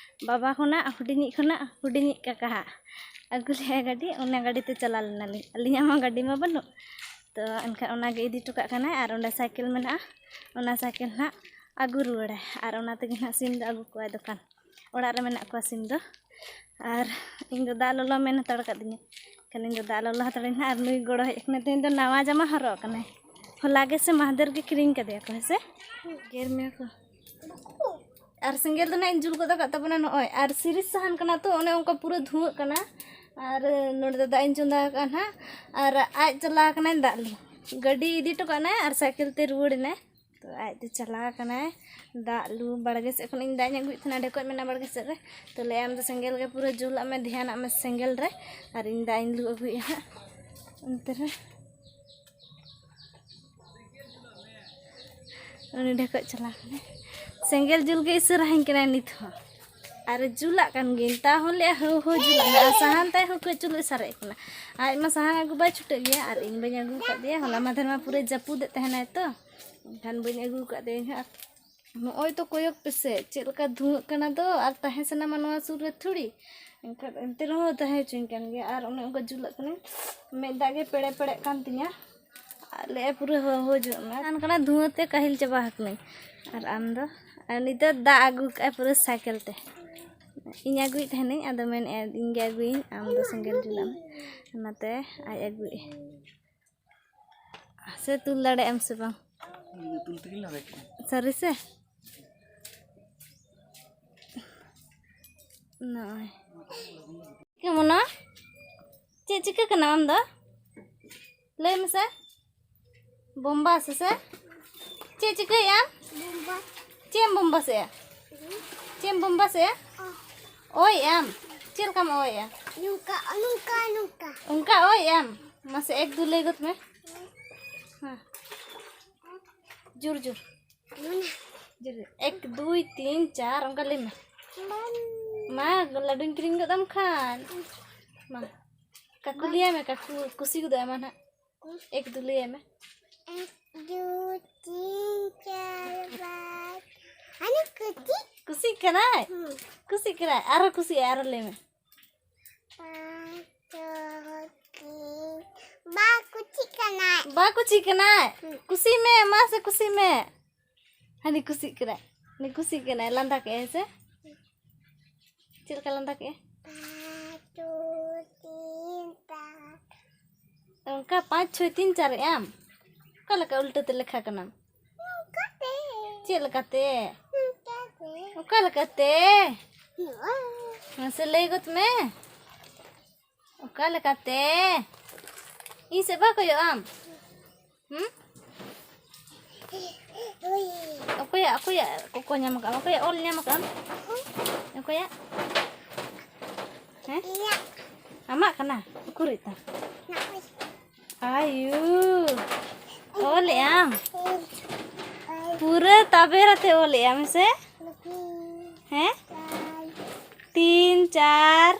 ᱵᱟᱵᱟ ᱠᱷᱚᱱᱟᱜ ᱦᱩᱰᱤᱧᱤᱡ ᱠᱷᱚᱱᱟᱜ ᱦᱩᱰᱤᱧᱤᱡ ᱠᱟᱠᱟ ᱦᱟᱸᱜ ᱟᱹᱜᱩ ᱞᱮᱫᱼᱟᱭ ᱜᱟᱹᱰᱤ, ᱚᱱᱟ ᱜᱟᱹᱰᱤ ᱛᱮ ᱪᱟᱞᱟᱣ ᱞᱮᱱᱟᱞᱤᱧ᱾ ᱟᱹᱞᱤᱧᱟᱜ ᱢᱟ ᱜᱟᱹᱰᱤ ᱢᱟ ᱵᱟᱹᱱᱩᱜ, ᱛᱚ ᱮᱱᱠᱷᱟᱱ ᱚᱱᱟᱜᱮ ᱤᱫᱤ ᱦᱚᱴᱚ ᱠᱟᱜ ᱠᱟᱱᱟᱭ᱾ ᱟᱨ ᱚᱸᱰᱮ ᱥᱟᱭᱠᱮᱞ ᱢᱮᱱᱟᱜᱼᱟ, ᱚᱱᱟ ᱥᱟᱭᱠᱮᱞ ᱱᱟᱦᱟᱜ ᱟᱹᱜᱩ ᱨᱩᱣᱟᱹᱲᱟᱭ᱾ ᱟᱨ ᱚᱱᱟ ᱛᱮᱜᱮ ᱱᱟᱦᱟᱜ ᱥᱤᱢ ᱫᱚ ᱟᱹᱜᱩ ᱠᱚᱣᱟᱭ ᱫᱚᱠᱟᱱ᱾ ᱚᱲᱟᱜ ᱨᱮ ᱢᱮᱱᱟᱜ ᱠᱚᱣᱟ ᱥᱤᱢ ᱫᱚ᱾ ᱟᱨ ᱤᱧ ᱫᱚ ᱫᱟᱜ ᱞᱚᱞᱚ ᱢᱮᱱ ᱦᱟᱛᱟᱲ ᱠᱟᱫᱤᱧᱟ, ᱮᱱᱠᱷᱟᱱ ᱤᱧ ᱫᱚ ᱫᱟᱜ ᱞᱚᱞᱚ ᱦᱟᱛᱟᱲᱟᱹᱧ ᱱᱟᱦᱟᱜ᱾ ᱟᱨ ᱱᱩᱭ ᱜᱚᱲᱚ ᱦᱮᱡ ᱠᱟᱱᱟᱭ, ᱛᱮᱦᱮᱧ ᱫᱚ ᱱᱟᱣᱟ ᱡᱟᱢᱟ ᱦᱚᱨᱚᱜ ᱠᱟᱱᱟᱭ᱾ ᱦᱚᱞᱟ ᱜᱮ ᱥᱮ ᱢᱟᱦᱫᱮᱨ ᱜᱮ ᱠᱤᱨᱤᱧ ᱠᱟᱫᱮᱭᱟ ᱠᱚ, ᱦᱮᱸ ᱥᱮ? ᱜᱮᱨ ᱢᱮᱭᱟ ᱠᱚ᱾ ᱟᱨ ᱥᱮᱸᱜᱮᱞ ᱫᱚ ᱱᱟᱜ ᱤᱧ ᱡᱩᱞ ᱜᱚᱫ ᱟᱠᱟᱫ ᱛᱟᱵᱚᱱᱟ ᱱᱚᱜᱼᱚᱭ᱾ ᱟᱨ ᱥᱤᱨᱤᱡ ᱥᱟᱦᱟᱱ ᱠᱟᱱᱟ ᱛᱚ, ᱚᱱᱮ ᱚᱱᱠᱟ ᱯᱩᱨᱟᱹ ᱫᱷᱩᱣᱟᱹᱜ ᱠᱟᱱᱟ᱾ ᱟᱨ ᱱᱚᱰᱮ ᱫᱚ ᱫᱟᱜ ᱤᱧ ᱪᱚᱸᱫᱟ ᱟᱠᱟᱫᱼᱟ ᱱᱟᱦᱟᱜ᱾ ᱟᱨ ᱟᱡ ᱪᱟᱞᱟᱣ ᱠᱟᱱᱟᱭ ᱫᱟᱜ ᱞᱩ᱾ ᱜᱟᱹᱰᱤ ᱤᱫᱤ ᱦᱚᱴᱚ ᱠᱟᱜ ᱱᱟᱭ ᱟᱨ ᱥᱟᱭᱠᱮᱞ ᱛᱮ ᱨᱩᱣᱟᱹᱲ ᱮᱱᱟᱭ᱾ ᱛᱚ ᱟᱡ ᱫᱚ ᱪᱟᱞᱟᱣ ᱠᱟᱱᱟᱭ ᱫᱟᱜ ᱞᱩ᱾ ᱵᱟᱲᱜᱮ ᱥᱮᱫ ᱠᱷᱚᱱ ᱤᱧ ᱫᱟᱜ ᱤᱧ ᱟᱹᱜᱩᱭᱮᱫ ᱛᱟᱦᱮᱱᱟ, ᱰᱷᱮᱠᱚᱡ ᱢᱮᱱᱟᱜᱼᱟ ᱵᱟᱲᱜᱮ ᱥᱮᱫ ᱨᱮ᱾ ᱛᱚ ᱞᱟᱹᱭ, "ᱟᱢ ᱫᱚ ᱥᱮᱸᱜᱮᱞ ᱜᱮ ᱯᱩᱨᱟᱹ ᱡᱩᱞᱟᱜ ᱢᱮ, ᱫᱷᱮᱭᱟᱱᱟᱜ ᱢᱮ ᱥᱮᱸᱜᱮᱞ ᱨᱮ, ᱟᱨ ᱤᱧ ᱫᱟᱜ ᱤᱧ ᱞᱩ ᱟᱹᱜᱩᱭᱮᱫᱼᱟ ᱦᱟᱸᱜ᱾" ᱚᱱᱛᱮ ᱨᱮ ᱩᱱᱤ ᱰᱷᱮᱠᱚᱡ ᱪᱟᱞᱟᱣ ᱠᱟᱱᱟᱭ᱾ ᱥᱮᱸᱜᱮᱞ ᱡᱩᱞ ᱜᱮ ᱤᱥᱟᱹᱨᱟᱦᱟᱹᱧ ᱠᱟᱱᱟᱭ ᱱᱤᱛ ᱦᱚᱸ᱾ ᱟᱨ ᱡᱩᱞᱟᱜ ᱠᱟᱱ ᱜᱤᱭᱟᱹᱧ, ᱛᱟᱣ ᱦᱚᱸ ᱞᱟᱹᱭᱟ, "ᱦᱟᱹᱣ ᱦᱟᱹᱣ ᱡᱩᱞᱟᱜ ᱢᱮ", ᱟᱨ ᱥᱟᱦᱟᱱ ᱛᱟᱭ ᱦᱚᱸ ᱠᱟᱹᱡ ᱪᱩᱞᱩᱜ ᱮ ᱥᱟᱨᱮᱡ ᱠᱟᱱᱟ᱾ ᱟᱡ ᱢᱟ ᱥᱟᱦᱟᱱ ᱟᱹᱜᱩ ᱵᱟᱭ ᱪᱷᱩᱴᱟᱹᱜ ᱜᱮᱭᱟ, ᱟᱨ ᱤᱧ ᱵᱟᱹᱧ ᱟᱹᱜᱩ ᱟᱠᱟᱫ ᱫᱮᱭᱟ᱾ ᱦᱚᱞᱟ ᱢᱟᱫᱷᱮᱨ ᱢᱟ ᱯᱩᱨᱟᱹ ᱡᱟᱹᱯᱩᱫᱮᱫ ᱛᱟᱦᱮᱱᱟᱭ ᱛᱚ, ᱮᱱᱠᱷᱟᱱ ᱵᱟᱹᱧ ᱟᱹᱜᱩ ᱟᱠᱟᱫ ᱫᱮᱭᱟ ᱦᱟᱸᱜ᱾ ᱟᱨ ᱱᱚᱜᱼᱚᱭ ᱛᱚ ᱠᱚᱭᱚᱜ ᱯᱮᱥᱮ, ᱪᱮᱫ ᱞᱮᱠᱟ ᱫᱷᱩᱶᱟᱹᱜ ᱠᱟᱱᱟ ᱫᱚ, ᱟᱨ ᱛᱟᱦᱮᱸ ᱥᱟᱱᱟᱢᱟ ᱱᱚᱣᱟ ᱥᱩᱨ ᱨᱮ ᱛᱷᱩᱲᱤ, ᱮᱱᱠᱷᱟᱱ ᱮᱱᱛᱮ ᱨᱮᱦᱚᱸ ᱛᱟᱦᱮᱸ ᱦᱚᱪᱚᱧ ᱠᱟᱱ ᱜᱮᱭᱟ᱾ ᱟᱨ ᱚᱱᱮ ᱚᱱᱠᱟ ᱡᱩᱞᱟᱜ ᱠᱟᱱᱟᱹᱧ, ᱢᱮᱫ ᱫᱟᱜ ᱜᱮ ᱯᱮᱲᱮ ᱯᱮᱲᱮᱜ ᱠᱟᱱ ᱛᱤᱧᱟ᱾ ᱟᱨ ᱞᱟᱹᱭᱮᱫᱼᱟᱭ, "ᱯᱩᱨᱟᱹ ᱦᱚᱦᱚ ᱦᱤᱡᱩᱜ ᱢᱮ᱾" ᱠᱟᱱ ᱠᱟᱱᱟ ᱫᱷᱩᱶᱟᱹ ᱛᱮ ᱠᱟᱹᱦᱤᱞ ᱪᱟᱵᱟ ᱟᱠᱟᱱᱟᱹᱧ᱾ ᱟᱨ ᱟᱢ ᱫᱚ? ᱟᱨ ᱱᱤᱛᱚᱜ ᱫᱟᱜ ᱟᱹᱜᱩ ᱠᱟᱜᱼᱟᱭ ᱯᱩᱨᱟᱹ ᱥᱟᱭᱠᱮᱞ ᱛᱮ᱾ ᱤᱧ ᱟᱹᱜᱩᱭᱮᱫ ᱛᱟᱦᱮᱱᱟᱹᱧ, ᱟᱫᱚ ᱢᱮᱱᱮᱫᱼᱟ, "ᱤᱧ ᱜᱮ ᱟᱹᱜᱩᱭᱟᱹᱧ, ᱟᱢ ᱫᱚ ᱥᱮᱸᱜᱮᱞ ᱡᱩᱞᱟᱜ ᱢᱮ᱾" ᱚᱱᱟᱛᱮ ᱟᱡ ᱟᱹᱜᱩᱭᱮᱫᱼᱟᱭ᱾ ᱥᱮ ᱛᱩᱞ ᱫᱟᱲᱮᱭᱟᱜ ᱟᱢ ᱥᱮ ᱵᱟᱝ? ᱤᱧ ᱫᱚ ᱛᱩᱞ ᱛᱮᱜᱮᱧ ᱞᱟᱸᱜᱟ ᱠᱮᱫᱟ᱾ ᱥᱟᱹᱨᱤ ᱥᱮ? ᱱᱚᱜᱼᱚᱭ᱾ ᱪᱤᱠᱟᱹ ᱢᱚᱱᱟ? ᱪᱮᱫ ᱪᱤᱠᱟᱹ ᱠᱟᱱᱟ ᱟᱢ ᱫᱚ? ᱞᱟᱹᱭ ᱢᱮᱥᱮ᱾ ᱵᱚᱢᱵᱟ ᱥᱮ ᱥᱮ? ᱪᱮᱫ ᱪᱤᱠᱟᱹᱭᱮᱫ ᱟᱢ? ᱵᱚᱢᱵᱟ᱾ ᱪᱮᱫ ᱮᱢ ᱵᱚᱢᱵᱟ ᱥᱮᱫᱼᱟ? ᱪᱮᱫ ᱮᱢ ᱵᱚᱢᱵᱟ ᱥᱮᱫᱼᱟ? ᱚ᱾ ᱚᱭᱮᱫ ᱟᱢ? ᱪᱮᱫ ᱞᱮᱠᱟᱢ ᱚᱭᱮᱫᱼᱟ? ᱱᱚᱝᱠᱟ, ᱱᱚᱝᱠᱟ, ᱱᱚᱝᱠᱟ᱾ ᱚᱱᱠᱟ ᱚᱭᱮᱫ ᱟᱢ? ᱢᱟᱥᱮ ᱮᱠ ᱫᱩ ᱞᱟᱹᱭ ᱜᱚᱫ ᱢᱮ᱾ ᱦᱮᱸ᱾ ᱡᱳᱨ, ᱡᱳᱨ᱾ ᱢᱟᱱᱮ᱾ ᱡᱳᱨ, ᱡᱳᱨ᱾ ᱮᱠ, ᱫᱩᱭ, ᱛᱤᱱ, ᱪᱟᱨ, ᱚᱱᱠᱟ ᱞᱟᱹᱭ ᱢᱮ᱾ ᱵᱟᱝ᱾ ᱢᱟ, ᱞᱟᱹᱰᱩᱧ ᱠᱤᱨᱤᱧ ᱜᱚᱫ ᱟᱢ ᱠᱷᱟᱱ᱾ ᱢᱟ᱾ ᱠᱟᱠᱩ ᱞᱟᱹᱭᱟᱭ ᱢᱮ, ᱠᱟᱠᱩ ᱠᱩᱥᱤ ᱜᱚᱫᱚᱜ ᱟᱭ, ᱢᱟ ᱱᱟᱦᱟᱜ᱾ ᱮᱠ, ᱫᱩ ᱞᱟᱹᱭᱟᱭ ᱢᱮ᱾ ᱮᱠ, ᱫᱩ, ᱛᱤᱱ, ᱪᱟᱨ, ᱯᱟᱸᱪ᱾ ᱦᱟᱱᱮ ᱠᱩᱥᱤ? ᱠᱩᱥᱤᱜ ᱠᱟᱱᱟᱭ? ᱦᱩᱸ᱾ ᱠᱩᱥᱤᱜ ᱠᱟᱱᱟᱭ? ᱟᱨᱦᱚᱸ ᱠᱩᱥᱤᱜ ᱟᱭ, ᱟᱨᱦᱚᱸ ᱞᱟᱹᱭ ᱢᱮ᱾ ᱯᱟᱸᱪ, ᱪᱷᱚ, ᱛᱤᱱ᱾ ᱵᱟ ᱠᱩᱥᱤᱜ ᱠᱟᱱᱟᱭ᱾ ᱵᱟ ᱠᱩᱥᱤᱜ ᱠᱟᱱᱟᱭ? ᱦᱩᱸ᱾ ᱠᱩᱥᱤ ᱢᱮ, ᱢᱟ ᱥᱮ ᱠᱩᱥᱤ ᱢᱮ᱾ ᱦᱟᱹᱱᱤ ᱠᱩᱥᱤᱜ ᱠᱟᱱᱟᱭ, ᱦᱟᱹᱱᱤ ᱠᱩᱥᱤᱜ ᱠᱟᱱᱟᱭ, ᱞᱟᱸᱫᱟ ᱠᱮᱜᱼᱟᱭ ᱥᱮ? ᱪᱮᱫ ᱞᱮᱠᱟ ᱞᱟᱸᱫᱟ ᱠᱮᱜᱼᱟᱭ? ᱯᱟᱸᱪ, ᱫᱩ, ᱛᱤᱱ, ᱪᱟᱨ᱾ ᱚᱱᱠᱟ ᱯᱟᱸᱪ, ᱪᱷᱚᱭ, ᱛᱤᱱ, ᱪᱟᱨ ᱮᱜ ᱟᱢ? ᱚᱠᱟ ᱞᱮᱠᱟ ᱩᱞᱴᱟᱹ ᱛᱮ ᱞᱮᱠᱷᱟ ᱠᱟᱱᱟᱢ? ᱱᱚᱝᱠᱟᱛᱮ᱾ ᱪᱮᱫ ᱞᱮᱠᱟᱛᱮ? ᱱᱚᱝᱠᱟᱛᱮ᱾ ᱚᱠᱟ ᱞᱮᱠᱟᱛᱮ? ᱱᱚᱜᱼᱚᱭ᱾ ᱢᱟᱥᱮ ᱞᱟᱹᱭ ᱜᱚᱫ ᱢᱮ᱾ ᱚᱠᱟ ᱞᱮᱠᱟᱛᱮ? ᱤᱧ ᱥᱮᱫ ᱵᱟᱝ ᱠᱚᱭᱚᱜ ᱟᱢ? ᱦᱩᱸ? ᱚᱠᱚᱭᱟᱜ, ᱚᱠᱚᱭᱟᱜ ᱠᱚ ᱧᱟᱢ ᱟᱠᱟᱫ? ᱚᱠᱚᱭᱟᱜ ᱚᱞ ᱧᱟᱢ ᱟᱠᱟᱫ? ᱚᱠᱚᱭᱟᱜ? ᱦᱮᱸ? ᱟᱢᱟᱜ ᱠᱟᱱᱟ? ᱩᱠᱩᱨᱤᱡ ᱛᱟᱢ? ᱟᱭᱩ, ᱚᱞᱮᱜ ᱟᱢ? ᱯᱩᱨᱟᱹ ᱛᱟᱵᱮᱨ ᱟᱛᱮ ᱚᱞᱮᱜ ᱟᱢ ᱥᱮ? ᱦᱮᱸ? ᱛᱤᱱ, ᱪᱟᱨ᱾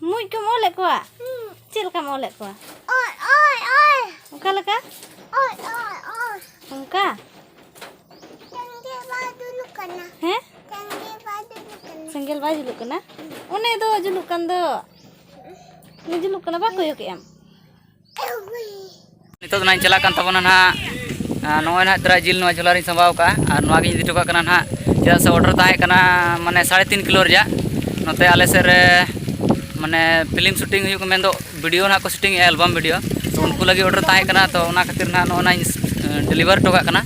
ᱢᱩᱡ ᱠᱚᱢ ᱚᱞᱮᱫ ᱠᱚᱣᱟ? ᱪᱮᱫ ᱞᱮᱠᱟᱢ ᱚᱞᱮᱫ ᱠᱚᱣᱟ? ᱚᱠᱟ ᱞᱮᱠᱟ? ᱚᱱᱠᱟ? ᱦᱮᱸ? ᱥᱮᱸᱜᱮᱞ ᱵᱟᱭ ᱡᱩᱞᱩᱜ ᱠᱟᱱᱟ? ᱚᱱᱮ ᱫᱚ ᱡᱩᱞᱩᱜ ᱠᱟᱱ ᱫᱚ᱾ ᱚᱱᱮ ᱡᱩᱞᱩᱜ ᱠᱟᱱᱟ, ᱵᱟᱢ ᱠᱚᱭᱚᱜᱮᱫ ᱟᱢ? ᱱᱤᱛᱚᱜ ᱫᱚ ᱱᱟᱦᱟᱜ ᱤᱧ ᱪᱟᱞᱟᱜ ᱠᱟᱱ ᱛᱟᱵᱚᱱᱟ ᱱᱟᱦᱟᱜ, ᱟᱨ ᱱᱚᱜᱼᱚᱭ ᱱᱟᱦᱟᱜ ᱛᱟᱨᱟ ᱡᱤᱞ ᱱᱚᱣᱟ ᱡᱷᱚᱞᱟ ᱨᱤᱧ ᱥᱟᱢᱵᱟᱣ ᱠᱟᱜᱼᱟ, ᱟᱨ ᱱᱚᱣᱟ ᱜᱤᱧ ᱤᱫᱤ ᱦᱚᱴᱚ ᱠᱟᱜ ᱠᱟᱱᱟ ᱱᱟᱦᱟᱜ, ᱪᱮᱫᱟᱜ ᱥᱮ order ᱛᱟᱦᱮᱸ ᱠᱟᱱᱟ ᱢᱟᱱᱮ ᱥᱟᱲᱮ ᱛᱤᱱ ᱠᱤᱞᱳ ᱨᱮᱭᱟᱜ᱾ ᱱᱚᱛᱮ ᱟᱞᱮ ᱥᱮᱫ ᱨᱮ ᱢᱟᱱᱮ film shooting ᱦᱩᱭᱩᱜ ᱠᱚ ᱢᱮᱱᱫᱚ, video ᱱᱟᱦᱟᱜ ᱠᱚ shooting ᱮᱜᱼᱟ, album video, ᱛᱚ ᱩᱱᱠᱩ ᱞᱟᱹᱜᱤᱫ order ᱛᱟᱦᱮᱸ ᱠᱟᱱᱟ, ᱛᱚ ᱚᱱᱟ ᱠᱷᱟᱹᱛᱤᱨ ᱱᱟᱦᱟᱜ ᱱᱚᱜᱼᱚ ᱱᱟᱧ deliver ᱦᱚᱴᱚ ᱠᱟᱜ ᱠᱟᱱᱟ᱾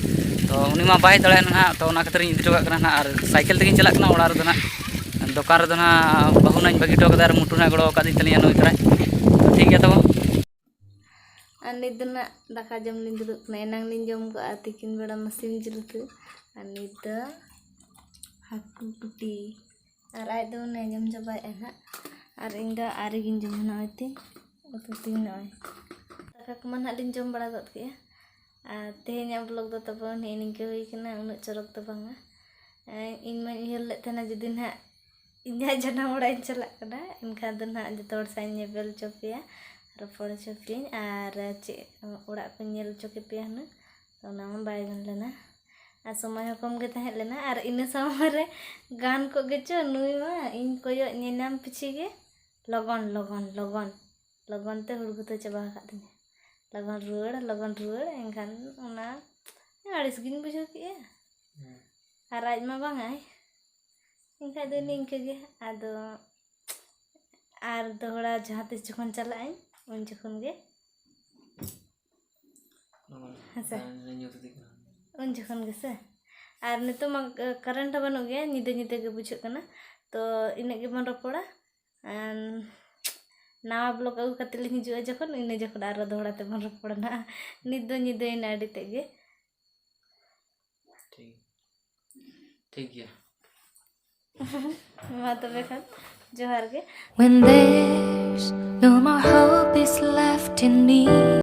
ᱛᱚ ᱩᱱᱤ ᱢᱟ ᱵᱟᱭ ᱫᱟᱲᱮᱭᱟᱜᱼᱟ ᱱᱟᱦᱟᱜ, ᱛᱚ ᱚᱱᱟ ᱠᱷᱟᱹᱛᱤᱨ ᱤᱧ ᱤᱫᱤ ᱦᱚᱴᱚ ᱠᱟᱜ ᱠᱟᱱᱟ ᱱᱟᱦᱟᱜ, ᱟᱨ ᱥᱟᱭᱠᱮᱞ ᱛᱮᱜᱤᱧ ᱪᱟᱞᱟᱜ ᱠᱟᱱᱟ ᱚᱲᱟᱜ ᱨᱮᱫᱚ ᱱᱟᱦᱟᱜ᱾ ᱫᱚᱠᱟᱱ ᱨᱮᱫᱚ ᱱᱟᱦᱟᱜ ᱵᱟᱹᱦᱩ ᱱᱟᱦᱟᱜ ᱤᱧ ᱵᱟᱹᱜᱤ ᱦᱚᱴᱚ ᱠᱟᱫᱟ, ᱟᱨ ᱢᱩᱴᱩ ᱱᱟᱦᱟᱜ ᱜᱚᱲᱚ ᱟᱠᱟᱫᱤᱧ ᱛᱟᱞᱤᱧᱟ ᱱᱩᱭ ᱠᱟᱱᱟᱭ᱾ ᱛᱚ ᱴᱷᱤᱠ ᱜᱮᱭᱟ ᱛᱟᱵᱚ᱾ ᱟᱨ ᱱᱤᱛ ᱫᱚ ᱱᱟᱜ ᱫᱟᱠᱟ ᱡᱚᱢ ᱞᱤᱧ ᱫᱩᱲᱩᱵ ᱠᱟᱱᱟ᱾ ᱮᱱᱟᱝ ᱞᱤᱧ ᱡᱚᱢ ᱠᱟᱜᱼᱟ ᱛᱤᱠᱤᱱ ᱵᱮᱲᱟ ᱢᱟ ᱥᱤᱢ ᱡᱤᱞ ᱩᱛᱩ, ᱟᱨ ᱱᱤᱛ ᱫᱚ ᱦᱟᱹᱠᱩ ᱠᱩᱴᱤ᱾ ᱟᱨ ᱟᱡ ᱫᱚ ᱚᱱᱮ ᱡᱚᱢ ᱪᱟᱵᱟᱭᱮᱫᱼᱟ ᱱᱟᱜ, ᱟᱨ ᱤᱧ ᱫᱚ ᱟᱹᱣᱨᱤ ᱜᱤᱧ ᱡᱚᱢᱟ᱾ ᱱᱚᱜᱼᱚᱭ ᱛᱤᱧ ᱩᱛᱩ ᱛᱤᱧ, ᱱᱚᱜᱼᱚᱭ ᱫᱟᱠᱟ ᱠᱚᱢᱟ ᱱᱟᱜ ᱞᱤᱧ ᱡᱚᱢ ᱵᱟᱲᱟ ᱜᱚᱫ ᱠᱮᱜᱼᱟ᱾ ᱟᱨ ᱛᱮᱦᱮᱧᱟᱜ vlog ᱫᱚ ᱛᱟᱵᱚᱱ ᱱᱮᱜᱼᱮ ᱱᱤᱝᱠᱟᱹ ᱦᱩᱭ ᱠᱟᱱᱟ, ᱩᱱᱟᱹᱜ ᱪᱚᱨᱚᱠ ᱫᱚ ᱵᱟᱝᱟ᱾ ᱤᱧ ᱢᱟᱧ ᱩᱭᱦᱟᱹᱨ ᱞᱮᱫ ᱛᱟᱦᱮᱱᱟ ᱡᱩᱫᱤ ᱱᱟᱜ ᱤᱧᱟᱹᱜ ᱡᱟᱱᱟᱢ ᱚᱲᱟᱜ ᱤᱧ ᱪᱟᱞᱟᱜ ᱠᱟᱱᱟ, ᱮᱱᱠᱷᱟᱱ ᱫᱚ ᱱᱟᱦᱟᱜ ᱡᱚᱛᱚ ᱦᱚᱲ ᱥᱟᱶ ᱤᱧ ᱧᱮᱯᱮᱞ ᱦᱚᱪᱚ ᱯᱮᱭᱟ, ᱨᱚᱯᱚᱲ ᱦᱚᱪᱚ ᱯᱮᱭᱟᱹᱧ, ᱟᱨ ᱪᱮᱫ ᱚᱲᱟᱜ ᱠᱚᱧ ᱧᱮᱞ ᱦᱚᱪᱚ ᱠᱮᱯᱮᱭᱟ ᱦᱩᱱᱟᱹᱝ᱾ ᱛᱚ ᱚᱱᱟ ᱢᱟ ᱵᱟᱭ ᱜᱟᱱ ᱞᱮᱱᱟ, ᱟᱨ ᱥᱚᱢᱚᱭ ᱦᱚᱸ ᱠᱚᱢ ᱜᱮ ᱛᱟᱦᱮᱸ ᱞᱮᱱᱟ, ᱟᱨ ᱤᱱᱟᱹ ᱥᱚᱢᱚᱭ ᱨᱮ ᱜᱟᱱ ᱠᱚᱜ ᱜᱮᱪᱚ ᱱᱩᱭ ᱢᱟ ᱤᱧ ᱠᱚᱭᱚᱜ ᱧᱮᱧᱟᱢ ᱯᱤᱪᱷᱤ ᱜᱮ ᱞᱚᱜᱚᱱ, ᱞᱚᱜᱚᱱ, ᱞᱚᱜᱚᱱ, ᱞᱚᱜᱚᱱ ᱛᱮ ᱦᱩᱲᱩ ᱜᱩᱛᱟᱹ ᱪᱟᱵᱟ ᱟᱠᱟᱫ ᱛᱤᱧᱟᱹ᱾ ᱞᱚᱜᱚᱱ ᱨᱩᱣᱟᱹᱲ, ᱞᱚᱜᱚᱱ ᱨᱩᱣᱟᱹᱲ, ᱮᱱᱠᱷᱟᱱ ᱚᱱᱟ ᱟᱹᱲᱤᱥ ᱜᱤᱧ ᱵᱩᱡᱷᱟᱹᱣ ᱠᱮᱜᱼᱟ᱾ ᱟᱨ ᱟᱡ ᱢᱟ ᱵᱟᱝᱟᱭ, ᱮᱱᱠᱷᱟᱡ ᱫᱚ ᱱᱤᱝᱠᱟᱹ ᱜᱮ᱾ ᱟᱫᱚ ᱟᱨ ᱫᱚᱦᱲᱟ ᱡᱟᱦᱟᱸ ᱛᱤᱥ ᱡᱚᱠᱷᱚᱱ ᱪᱟᱞᱟᱜ ᱟᱹᱧ, ᱩᱱ ᱡᱚᱠᱷᱚᱱ ᱜᱮ᱾ ᱦᱮᱸᱥᱮ? ᱩᱱ ᱡᱚᱠᱷᱚᱱ ᱜᱮᱥᱮ᱾ ᱟᱨ ᱱᱤᱛᱚᱜ ᱢᱟ current ᱦᱚᱸ ᱵᱟᱹᱱᱩᱜ ᱜᱮᱭᱟ, ᱧᱤᱫᱟᱹ ᱧᱤᱫᱟᱹ ᱜᱮ ᱵᱩᱡᱷᱟᱹᱜ ᱠᱟᱱᱟ᱾ ᱛᱚ ᱤᱱᱟᱹᱜ ᱜᱮᱵᱚᱱ ᱨᱚᱯᱚᱲᱟ᱾ ᱟᱨ ᱱᱟᱣᱟ ᱵᱞᱚᱜ ᱟᱹᱜᱩ ᱠᱟᱛᱮ ᱞᱤᱧ ᱦᱤᱡᱩᱜᱼᱟ ᱡᱚᱠᱷᱚᱱ, ᱤᱱᱟᱹ ᱡᱚᱠᱷᱚᱱ ᱟᱨᱚ ᱫᱚᱦᱲᱟ ᱛᱮᱵᱚᱱ ᱨᱚᱯᱚᱲᱟ ᱱᱟᱦᱟᱜ᱾ ᱱᱤᱛ ᱫᱚ ᱧᱤᱫᱟᱹᱭᱮᱱᱟ ᱟᱹᱰᱤ ᱛᱮᱫ ᱜᱮ᱾ ᱴᱷᱤᱠ ᱴᱷᱤᱠ ᱜᱮᱭᱟ᱾ ᱢᱟ ᱛᱚᱵᱮ ᱠᱷᱟᱱ ᱡᱚᱦᱟᱨ ᱜᱮ᱾ When there's no more hope is left in me.